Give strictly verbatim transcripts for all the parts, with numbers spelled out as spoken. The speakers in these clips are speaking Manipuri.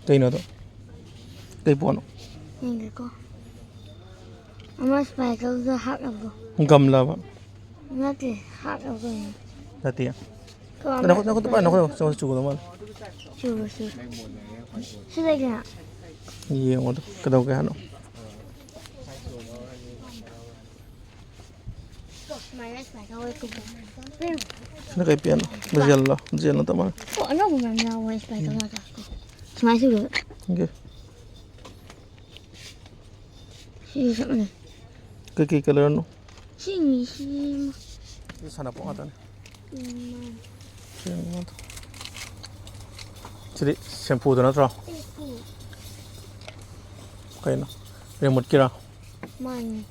ꯀꯩꯅꯣꯗꯣ? ꯀꯩ ꯄꯣꯠꯅꯣ? ꯌꯦꯡꯒꯦꯀꯣ꯫ ꯑꯃ ꯁ꯭ꯄꯥꯏꯀꯜꯗ ꯍꯥꯞꯅꯕꯗꯣ꯫ ꯒꯝꯂꯕ? ꯅꯠꯇꯦ, ꯍꯥꯞꯅꯕꯗꯣ ꯌꯦꯡꯉꯣ꯫ ꯅꯠꯇꯦ꯫ ꯀꯃꯥꯏꯅ ꯅꯈꯨꯠ, ꯅꯈꯨꯠꯇ ꯄꯥꯏ, ꯅꯈꯨꯠ, ꯅꯈꯨꯠ ꯆꯨꯒꯗꯧ ꯃꯥꯜꯂꯦ꯫ ꯆꯨꯔꯣ, ꯆꯨꯔꯣ꯫ ꯁꯤ ꯂꯩꯗꯅ꯫ ꯌꯦꯡꯉꯣ ꯑꯗꯨ, ꯀꯩꯗꯧꯒꯦ ꯍꯥꯏꯅꯣ? ꯁꯨꯃꯥꯏꯅ, ꯁꯨꯃꯥꯏꯅ ꯇꯧꯋꯦ, ꯀꯨꯞꯄ꯫ ꯁꯤꯅ ꯀꯩ ꯄꯦꯟꯅꯣ? ꯖꯦꯜꯂꯣ? ꯖꯦꯜ ꯅꯠꯇ ꯃꯥꯜꯂꯦ꯫ ꯑꯣ, ꯑꯅꯧꯕ ꯃꯌꯥꯝ ꯌꯥꯎꯋꯦ, ꯁꯨꯃꯥꯏꯅ ꯇꯧꯔꯒ꯫ ꯁꯨꯃꯥꯏꯅ ꯁꯤꯜꯂꯣ꯫ ꯑꯣꯀꯦ꯫ ꯁꯤꯁꯨ ꯆꯞ ꯃꯥꯟꯅꯩ꯫ ꯀꯩꯀꯩ ꯀꯂꯔꯅꯣ? ꯁꯤꯅꯤ, ꯁꯤ ꯑꯃ꯫ ꯁꯤ ꯁꯥꯟꯅꯄꯣꯠ ꯉꯥꯛꯇꯅꯦ꯫ ꯎꯝ, ꯃꯥꯅꯦ꯫ ꯁꯤ ꯉꯥꯛꯇ꯫ ꯁꯤꯗꯤ ꯁꯦꯝꯄꯨꯗꯣ ꯅꯠꯇ꯭ꯔꯣ? ꯁꯦꯝꯄꯨ꯫ ꯀꯩꯅꯣ? ꯔꯤꯃꯣꯠꯀꯤꯔꯣ? ꯃꯥꯅꯦ꯫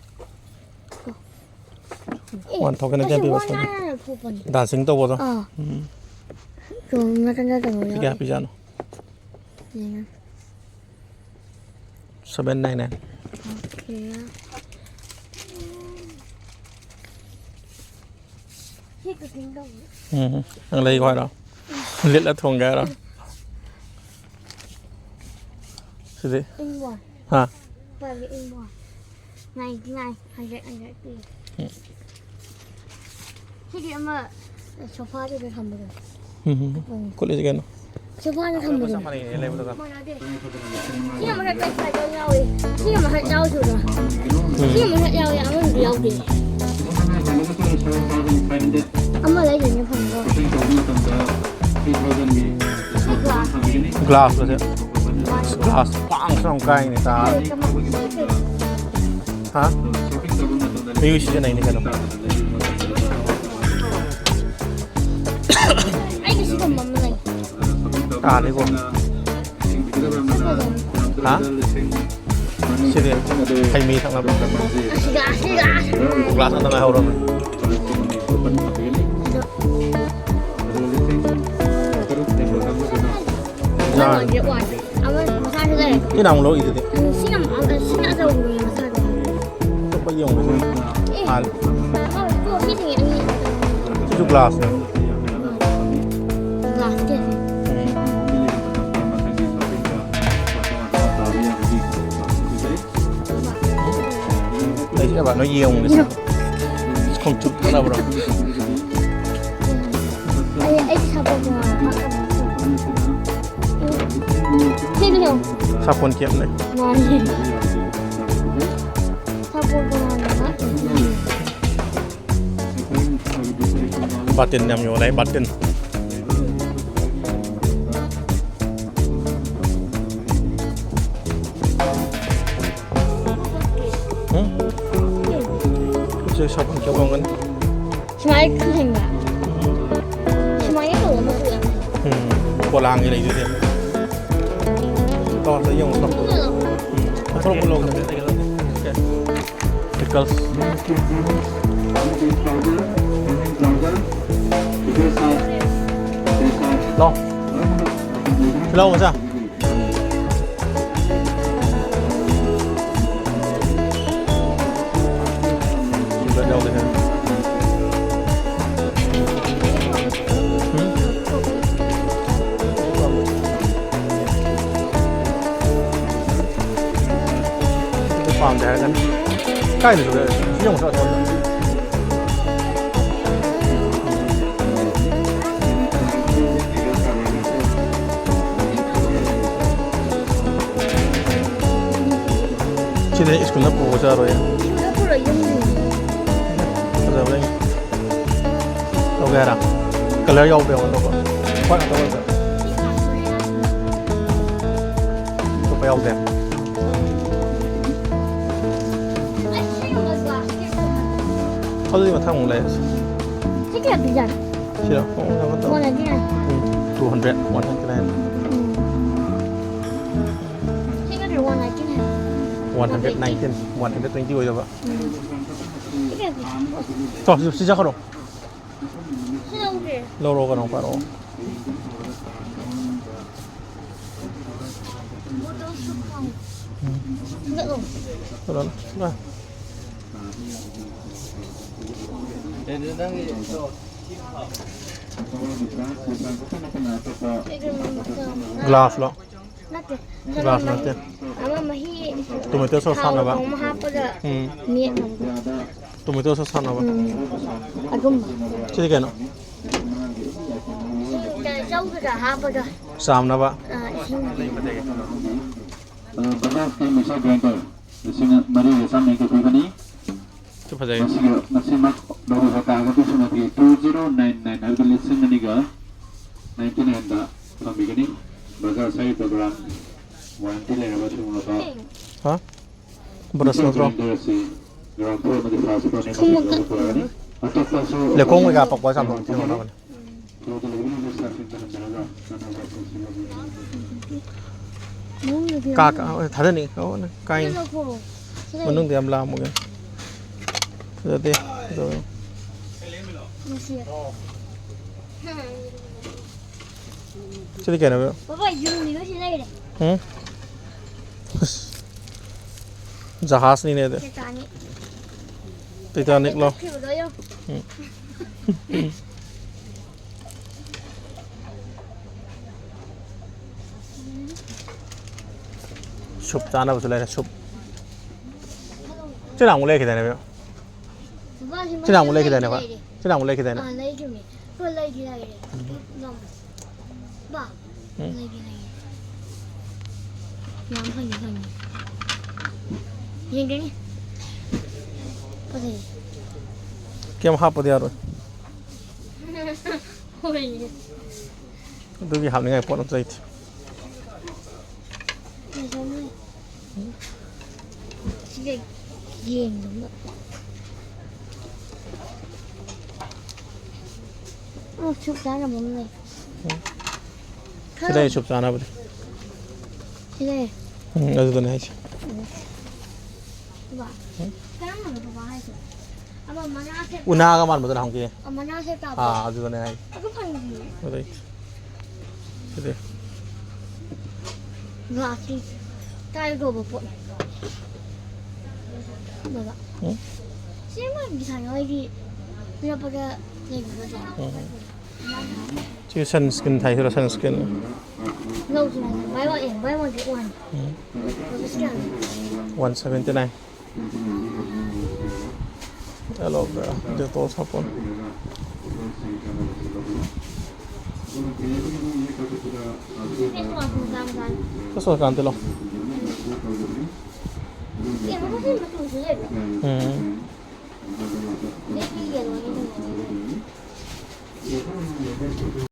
ꯑꯦ, ꯋꯥꯟ ꯊꯥꯎꯖꯟ ꯑꯁꯤ ꯀꯌꯥ ꯄꯤꯕ ꯋꯥꯟ ꯁꯤꯅ? ꯅꯥꯏꯟ ꯅꯥꯏꯟ ꯊꯣꯛꯄꯅꯦ꯫ ꯗꯥꯟꯁꯤꯡ ꯇꯧꯕꯗꯣ? ꯑꯥ꯫ ꯎꯝ꯫ ꯆꯣꯡ ꯅꯥꯀꯟꯗ ꯇꯧꯕ ꯁꯤ ꯀꯌꯥ ꯌꯥꯎꯋꯦ꯫ ꯄꯤꯖꯥꯠꯅꯣ? ꯌꯦꯡꯉꯣ꯫ Seven nine nine. ꯑꯣꯀꯦ꯫ ꯁꯤ ꯀꯛꯆꯤꯡ ꯇꯧꯕꯅꯦ꯫ ꯎꯝ꯫ ꯅꯪ ꯂꯩꯒꯣ ꯍꯥꯏꯔꯣ? ꯂꯤꯠꯂ ꯊꯣꯡꯒꯦ ꯍꯥꯏꯔꯣ? ꯁꯤꯗꯤ? ꯏꯪꯕ꯫ ꯍꯥ? ꯄꯥꯏꯕ ꯏꯪꯕ꯫ ꯅꯥꯏꯟꯇꯤ ꯅꯥꯏꯟ, ꯍꯟꯗ꯭ꯔꯦꯠ, ꯍꯟꯗ꯭ꯔꯦꯠ ꯄꯤ꯫ ꯎꯝ꯫ ꯁꯤꯗꯤ ꯑꯃ ꯁꯣꯐꯥꯗꯨꯗ ꯊꯝꯕꯗꯣ꯫ ꯎꯝ, ꯎꯝ꯫ ꯎꯝ꯫ ꯀꯨꯠꯂꯤꯁꯤ ꯀꯩꯅꯣ? ꯁꯣꯐꯥꯗ ꯊꯝꯕꯗꯣ꯫ ꯆꯞ ꯃꯥꯟꯅꯩꯅꯦ ꯂꯩꯕꯗꯨꯒ꯫ ꯃꯥꯟꯅꯗꯦ꯫ ꯁꯤꯅ ꯃꯊꯛꯇ ꯁꯥꯏꯀꯜ ꯌꯥꯎꯏ꯫ ꯁꯤꯅ ꯃꯊꯛ ꯌꯥꯎꯗ꯭ꯔꯣ? ꯎꯝ꯫ ꯁꯤꯅ ꯃꯊꯛ ꯌꯥꯎꯏ, ꯑꯃꯗꯨꯗꯤ ꯌꯥꯎꯗꯦ꯫ ꯑꯃ ꯂꯩꯗꯣꯏꯅꯦ ꯐꯪꯉꯔꯣꯏ꯫ ꯁꯤ ꯒ꯭ꯂꯥꯁ꯫ ꯒ꯭ꯂꯥꯁ ꯂꯣ ꯁꯦ? ꯒ꯭ꯂꯥꯁ꯫ ꯒ꯭ꯂꯥꯁ ꯄꯥꯡꯁꯨ ꯌꯥꯝ ꯀꯥꯏꯅꯦ ꯇꯥ꯫ ꯀꯩ ꯀꯃ-, ꯁꯤ ꯀꯩ? ꯍꯥ? ꯃꯤꯑꯣꯏ ꯁꯤꯖꯤꯟꯅꯩꯅꯤ ꯀꯩꯅꯣ꯫ ꯑꯩꯒꯤ ꯁꯤꯒꯨꯝꯕ ꯑꯃ ꯂꯩ꯫ ꯇꯥꯅꯤꯀꯣ꯫ ꯁꯤ ꯐꯖꯕꯅꯤ꯫ ꯍꯥ? ꯁꯤꯗꯤ ꯍꯩ ꯃꯍꯤ ꯊꯛꯅꯕ꯫ ꯑꯁꯤꯒ, ꯑꯁꯤꯒ꯫ ꯒ꯭ꯂꯥꯁ ꯑꯃ ꯉꯥꯏꯍꯧꯔꯕꯅꯤ꯫ ꯑꯗꯣ꯫ ꯌꯥꯔꯦ꯫ ꯑꯃ ꯃꯆꯥꯁꯨ ꯂꯩꯔꯦ꯫ ꯁꯤꯅ ꯑꯃꯨꯛ ꯂꯧꯔꯤꯗꯨꯗꯤ꯫ ꯎꯝ, ꯁꯤꯅ ꯑꯃꯨꯛ, ꯑ, ꯁꯤꯅ ꯑꯆꯧꯕꯅꯦ ꯃꯆꯥꯗꯣ꯫ ꯑꯇꯣꯞꯄ ꯌꯦꯡꯉꯨ꯫ ꯑꯦ꯫ ꯍꯥꯜꯂꯦ꯫ ꯑꯃ, ꯇꯣ, ꯁꯤꯗꯤ ꯑꯅꯤ꯫ ꯁꯤꯁꯨ ꯒ꯭ꯂꯥꯁꯅꯦ꯫ ꯒ꯭ꯂꯥꯁ ꯀꯌꯥ? ꯎꯝ꯫ ꯅꯣꯏ ꯌꯦꯡꯉꯨꯅꯦ꯫ ꯈꯣꯡꯆꯨꯞ ꯐꯅꯕ꯭ꯔꯣ? ꯑꯩ, ꯑꯩ ꯁꯥꯄꯣꯟ ꯇꯣꯉꯥꯟꯅ ꯍꯥꯞꯀꯗꯕ꯫ ꯁꯤꯗꯤ ꯌꯦꯡꯉꯨ꯫ ꯁꯥꯄꯣꯟ ꯀꯦꯞꯅꯦ꯫ ꯃꯥꯅꯦ꯫ ꯁꯥꯄꯣꯟ ꯇꯣꯉꯥꯟꯅ ꯍꯥꯞꯀꯗꯕ꯫ ꯕꯥꯇꯤꯟ ꯌꯥꯝ ꯌꯣꯜꯂꯦ, ꯕꯥꯇꯤꯟ꯫ ꯎꯝ? ꯁꯤ ꯁꯥꯄꯣꯟ ꯀꯦꯞ ꯑꯣꯏꯔꯝꯒꯅꯤ꯫ ꯁꯨꯃꯥꯏꯅ ꯈꯜꯍꯟꯕ꯫ ꯁꯨꯃꯥꯏꯅ ꯇꯧꯕ ꯑꯃ ꯎꯏ꯫ ꯎꯝ, ꯄꯣꯂꯥꯡꯒꯤ ꯂꯩꯗꯨꯗꯤ꯫ ꯇꯧꯔꯁꯦ, ꯌꯦꯡꯉꯣ, ꯇꯧꯔꯣ꯫ ꯎꯝ, ꯊꯣꯛꯂꯛꯄ ꯂꯧꯒꯦ꯫ Pickles. ꯂꯥꯎ꯫ ꯁꯤ ꯂꯥꯎ, ꯃꯆꯥ꯫ ꯁꯤꯗ ꯌꯥꯎꯗꯦ ꯍꯥꯏ꯫ ꯎꯝ? ꯁꯤꯗꯤ ꯄꯥꯝꯗꯦ ꯍꯥꯏꯔꯒꯅꯤ꯫ ꯀꯥꯏꯗ ꯆꯠꯂꯦ? ꯁꯤ ꯌꯦꯡꯉꯨ, ꯁꯤ ꯑꯁꯣꯝꯗ꯫ ꯁꯤꯗꯤ ꯁ꯭ꯀꯨꯜꯗ ꯄꯨꯕ ꯆꯠꯂꯔꯣꯏ꯫ ꯁ꯭ꯀꯨꯜꯗ ꯄꯨꯔ ꯌꯨꯝꯗ꯫ ꯐꯖꯕ꯭ꯔꯥ ꯌꯦꯡꯒꯦ꯫ ꯂꯧꯒꯦ ꯍꯥꯏꯔ? ꯀꯂꯔ ꯌꯥꯎꯕ꯭ꯔꯥ ꯌꯦꯡꯉꯣ, ꯑꯇꯣꯞꯄ꯫ ꯋꯥꯏꯠ ꯉꯥꯛꯇ ꯑꯣꯏꯕ꯭ꯔꯥ? ꯑꯇꯣꯞꯄ ꯌꯥꯎꯗꯦ꯫ ꯑꯗꯨꯗꯤ ꯃꯊꯪ ꯑꯃꯨꯛ ꯂꯩꯔꯁꯤ꯫ ꯁꯤ ꯀꯌꯥ ꯄꯤꯖꯥꯠꯅꯣ? ꯁꯤꯔꯣ? ꯑꯣ, ꯌꯥꯝ ꯐꯠꯇꯕ꯫ One ninety nine꯫ ꯎꯝ, two hundred, one ninety nine꯫ ꯎꯝ꯫ ꯁꯤ ꯅꯠꯇ꯭ꯔꯣ one ninety nine? One hundred nineteen, one hundred twenty ꯑꯣꯏꯗꯕ꯫ ꯎꯝ꯫ ꯁꯤ ꯀꯌꯥ ꯄꯤ? ꯆꯣ, ꯁꯤ, ꯁꯤ ꯆꯠꯈ꯭ꯔꯣ꯫ ꯁꯤ ꯂꯧꯒꯦ꯫ ꯂꯧꯔꯣ, ꯀꯩꯅꯣ ꯄꯥꯏꯔꯛꯑꯣ꯫ ꯕꯣꯇꯜꯁꯨ ꯈꯥꯎ꯫ ꯎꯝ꯫ ꯍꯟꯗꯛꯂꯣ꯫ ꯆꯠꯂꯣ, ꯆꯠꯂꯣ꯫ ꯒ꯭ꯂꯥꯁꯂꯣ? ꯅꯠꯇꯦ꯫ ꯒ꯭ꯂꯥꯁ ꯅꯠꯇꯦ꯫ ꯑꯃ ꯃꯍꯤ Tomato sauce ꯊꯥꯎ ꯍꯥꯞꯅꯕ꯫ ꯊꯣꯡꯕ ꯍꯥꯞꯄꯒ ꯎꯝ꯫ ꯃꯦꯠꯅꯕꯗꯣ꯫ Tomato sauce ꯍꯥꯞꯅꯕ꯫ ꯎꯝ꯫ ꯑꯗꯨꯝꯕ꯫ ꯁꯤꯗꯤ ꯀꯩꯅꯣ? ꯆꯧꯗꯨꯗ ꯍꯥꯞꯄꯒ꯫ ꯆꯥꯝꯅꯕ꯫ ꯑꯥ, ꯏꯁꯤꯡ꯫ ꯑꯗꯣ ꯕꯖꯥꯖꯀꯤ ꯃꯤꯛꯁꯔ ꯒ꯭ꯔꯥꯏꯟꯗꯔ ꯂꯤꯁꯤꯡ ꯃꯔꯤꯒ ꯆꯥꯝꯃ ꯌꯥꯡꯈꯩ ꯄꯤꯕꯅꯤ꯫ ꯁꯤ ꯐꯖꯩ꯫ ꯃꯁꯤꯒꯤ, ꯃꯁꯤꯃꯛ ꯂꯧꯕꯤꯕ ꯇꯥꯔꯒꯗꯤ ꯁꯤꯃꯗꯤ two zero nine nine ꯍꯥꯏꯕꯗꯤ ꯂꯤꯁꯤꯡ ꯑꯅꯤꯒ ninety nineꯗ ꯐꯪꯕꯤꯒꯅꯤ꯫ ꯕꯖꯥꯖ ꯍꯥꯏꯔꯤꯕ ꯕ꯭ꯔꯥꯟ ꯋꯥꯔꯦꯟꯇꯤ ꯂꯩꯔꯕ ꯁꯤꯒꯨꯝꯂꯕ ꯍꯥ? ꯕ꯭ꯔꯁ ꯅꯠꯇ꯭ꯔꯣ? ꯒ꯭ꯔꯥꯏꯟꯗꯔ ꯑꯁꯤ ꯒ꯭ꯔꯥꯎꯟ ꯐ꯭ꯂꯣꯔ ꯑꯃꯗꯤ ꯐꯥꯔꯁ ꯐ꯭ꯂꯣꯔ ꯑꯅꯤꯃꯛꯇ ꯌꯣꯟꯕ ꯄꯨꯔꯛꯑꯒꯅꯤ꯫ ꯑꯇꯣꯞꯄꯁꯨ ꯂꯩꯈꯣꯝ ꯀꯩꯀꯥ ꯄꯛꯄ ꯌꯥꯝ ꯊꯤꯅ ꯍꯣꯠꯅꯕꯅꯤ꯫ ꯐ꯭ꯂꯣꯔꯗ ꯂꯩꯕ ꯂꯩꯕ ꯁ꯭ꯇꯥꯐꯁꯤꯡꯗ ꯍꯟꯖꯔꯒ ꯀꯥꯟꯅꯕ ꯐꯪꯁꯤ ꯂꯧꯕꯤꯌꯨ꯫ ꯀꯥ, ꯀꯥ, ꯍꯣꯏ, ꯊꯥꯗꯅꯤ꯫ ꯑꯣ, ꯅꯪ ꯀꯥꯏ? ꯁꯤꯗ ꯂꯧꯊꯣꯛꯑꯣ꯫ ꯁꯤꯗ ꯃꯅꯨꯡꯗ ꯌꯥꯝ ꯂꯥꯝꯃꯒꯦ꯫ ꯐꯖꯗꯦ꯫ ꯐꯖꯕ꯫ ꯅꯨꯡꯁꯤ꯫ ꯁꯤꯗꯤ ꯀꯩꯅꯣ? ꯕꯕꯥ, ꯌꯨꯝꯗꯤ ꯂꯣꯏ ꯁꯤ ꯂꯩꯔꯦ꯫ ꯎꯝ? ꯖꯍꯥꯖꯅꯤꯅꯦ ꯑꯗꯨ꯫ ꯇꯤꯇꯥꯅꯤꯛ꯫ ꯇꯤꯇꯥꯅꯤꯛꯂꯣ? ꯆꯠꯈꯤꯕꯗꯣ ꯌꯦꯡꯉꯨ꯫ ꯎꯝ꯫ ꯁꯨꯞ ꯆꯥꯅꯕꯁꯨ ꯂꯩꯔꯦ, ꯁꯨꯞ꯫ ꯆꯦ ꯅꯥꯎꯕ ꯂꯩꯈꯤꯗꯥꯏꯅꯦ, ꯕꯦꯝ? ꯕꯕꯥ, ꯁꯤ ꯆꯦ ꯅꯥꯎꯕ ꯃꯁꯥ ꯂꯩꯈꯤꯗꯥꯏꯅꯦ, ꯂꯩꯈꯤ ꯕꯕꯥ? ꯂꯩꯔꯦ꯫ ꯆꯦ ꯅꯥꯎꯕ ꯂꯩꯈꯤꯗꯥꯏꯅꯦ? ꯑꯥ, ꯂꯩꯈꯤꯕꯅꯦ꯫ ꯑꯩꯈꯣꯏ ꯂꯩꯈꯤ ꯂꯩꯔꯦ꯫ ꯎꯝ꯫ ꯂꯝ-, ꯕꯥ, ꯎꯝ꯫ ꯂꯩꯈꯤ ꯂꯩꯔꯦ꯫ ꯌꯥꯝ ꯐꯪꯉꯤ, ꯐꯪꯉꯤ꯫ ꯌꯦꯡꯒꯅꯤ꯫ ꯐꯖꯩ꯫ ꯀꯩꯝ ꯍꯥꯞꯄꯗꯤ ꯌꯥꯔꯣꯏ꯫ ꯍꯣꯏ꯫ ꯑꯗꯨꯒꯤ ꯍꯥꯞꯅꯤꯡꯉꯥꯏ ꯄꯣꯠ ꯑꯝꯇ ꯂꯩꯇꯦ꯫ ꯁꯤꯒ ꯌꯦꯡꯗꯨꯝꯕ꯫ ꯑꯣ, ꯁꯨꯞ ꯆꯥꯅꯕ ꯑꯃ ꯂꯩ꯫ ꯎꯝ꯫ ꯁꯤꯗ ꯁꯨꯞ ꯆꯥꯅꯕꯗꯤ꯫ ꯁꯤꯗ꯫ ꯎꯝ, ꯑꯗꯨꯗꯅꯦ ꯍꯥꯏꯁꯦ꯫ ꯎꯝ꯫ ꯕꯥ꯫ ꯎꯝ꯫ ꯀꯔꯝꯕꯅꯣ ꯕꯕꯥ ꯍꯥꯏꯁꯦ? ꯑꯃ ꯃꯅꯥ ꯁꯦꯞ ꯎꯅꯥꯒ ꯃꯥꯟꯕꯗꯣ ꯅꯍꯥꯟꯒꯤ꯫ ꯑ, ꯃꯅꯥ ꯁꯦꯞ ꯇꯥꯕꯗꯣ꯫ ꯑꯥ, ꯑꯗꯨꯗꯅꯦ ꯍꯥꯏꯁꯦ꯫ ꯑꯗꯨ ꯐꯪꯗꯤꯌꯦ꯫ ꯑꯗꯩ ꯁꯤꯗꯤ꯫ ꯒ꯭ꯂꯥꯁꯀꯤ ꯇꯥꯏ ꯀꯧꯕ ꯄꯣꯠꯅꯤ꯫ ꯕꯕꯥ꯫ ꯎꯝ? ꯁꯤ ꯑꯃ ꯕꯤꯁꯥꯜ ꯍꯣꯏꯒꯤ ꯄꯤꯔꯛꯄꯗ ꯂꯩꯕꯗꯣ꯫ ꯎꯝ꯫ ꯁꯤ ꯁꯟꯁꯀ꯭ꯔꯤꯟ ꯊꯥꯏꯁꯤꯔꯣ, ꯁꯟꯁꯀ꯭ꯔꯤꯟ? ꯂꯧꯁꯤ ꯂꯥꯎ꯫ Buy one, buy one get one꯫ ꯎꯝ꯫ ꯍꯧꯖꯤꯛ One seventy nine. Aloe vera, Dettol sabon. Face wash ꯀꯥꯟꯗ ꯂꯧ꯫ ꯎꯝ꯫